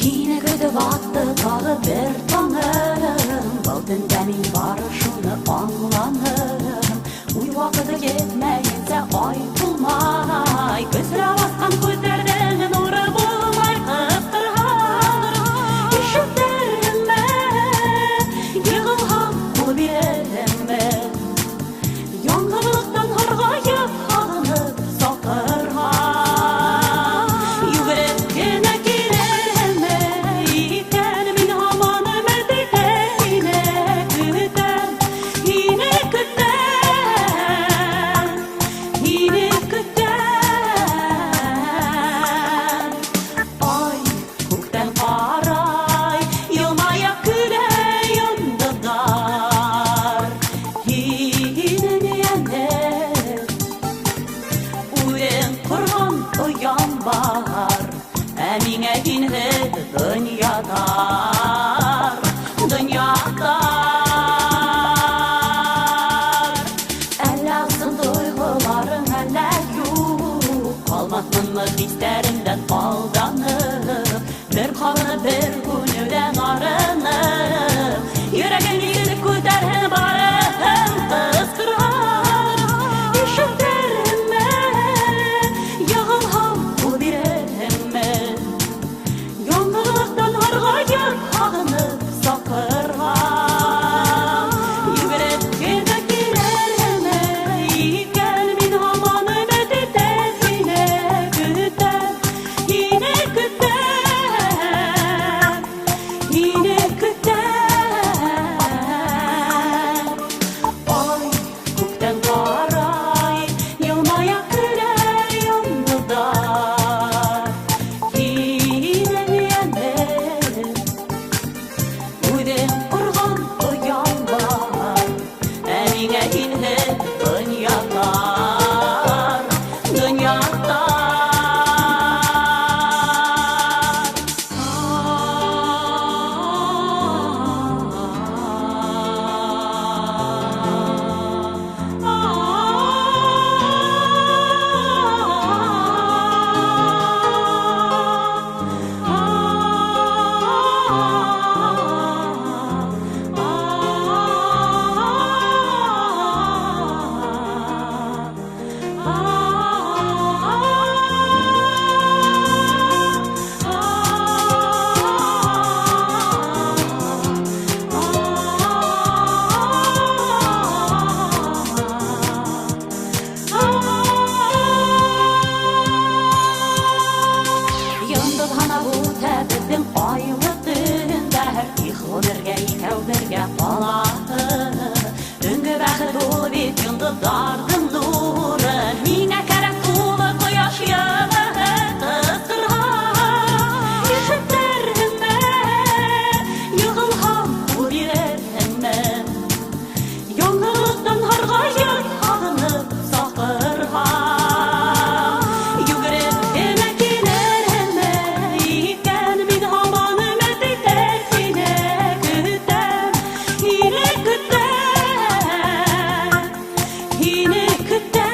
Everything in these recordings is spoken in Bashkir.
Һине көтөп атты тағы бер таңым. Был төндә мин бары шуны аңланым. Уй ваҡыты етмәйенсә ай тулмай. Көсөрә баҫҡан күҙҙәрҙең нуры булмай. Ҡысҡырһам, ишетерһеңме? Йығылһам, ҡул бирерһеңме? Яңғыҙлыҡтан һарғайып, һағынып саҡырһам, йүгереп кенә килерһеңме икән? Мин һаман өмөт итеп һине көтәм, һине көтәм, һине көтәм. Ай күктән ҡарай, йылмая көлә йондоҙҙар. Һинең йәнем, үҙең ҡорған оям бар, ә миңә һинһеҙ донъя тар, донъя тар. Әллә ысын тойғоларың, әллә юҡ, ҡалмаҫмынмы хистәремдән алданып, бер ҡабынып, бер һүнеүҙән арынып, йөрәгем итеп күтәрһен барыһын. Ҡысҡырһам, ишетерһеңме? Йығылһам, ҡул бирерһеңме? Яңғыҙлыҡтан һарғайып, һағынып саҡырһам, йүгереп кенә килерһеңме икән? Мин һаман өмөт итеп һине көтәм, һине көтәм, һине көтәм. Ай күктән ҡарай, йылмая көлә йондоҙҙар. Һинең йәнем, үҙең ҡорған оям бар, ә миңә һинһеҙ донъя тар, донъя тар. Йондоҙ һанап үтә беҙҙең айлы төндәр. Их, ғүмергә икәү бергә ҡалаһы. Төнгө бәхет ул бит йондоҙҙарҙың нуры. Миңә кәрәк тулы ҡояш йылыһы. Ҡысҡырһам, ишетерһеңме? Йығылһам, ҡул бирерһеңме? Яңғыҙлыҡтан һарғайып, һағынып саҡырһам, йүгереп кенә килерһеңме икән? Мин һаман өмөт итеп һине көтәм, һине көтәм, һине көтәм.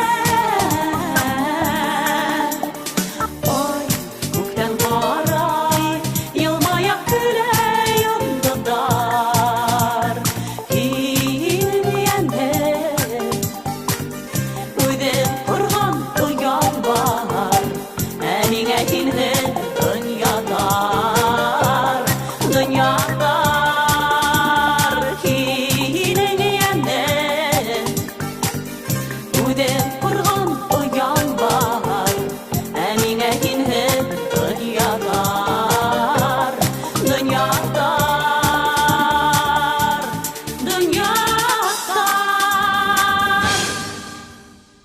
Ай күктән ҡарай, йылмая көлә йондоҙҙар. Һинең йәнем, үҙең ҡорған оям бар, ә миңә һинһеҙ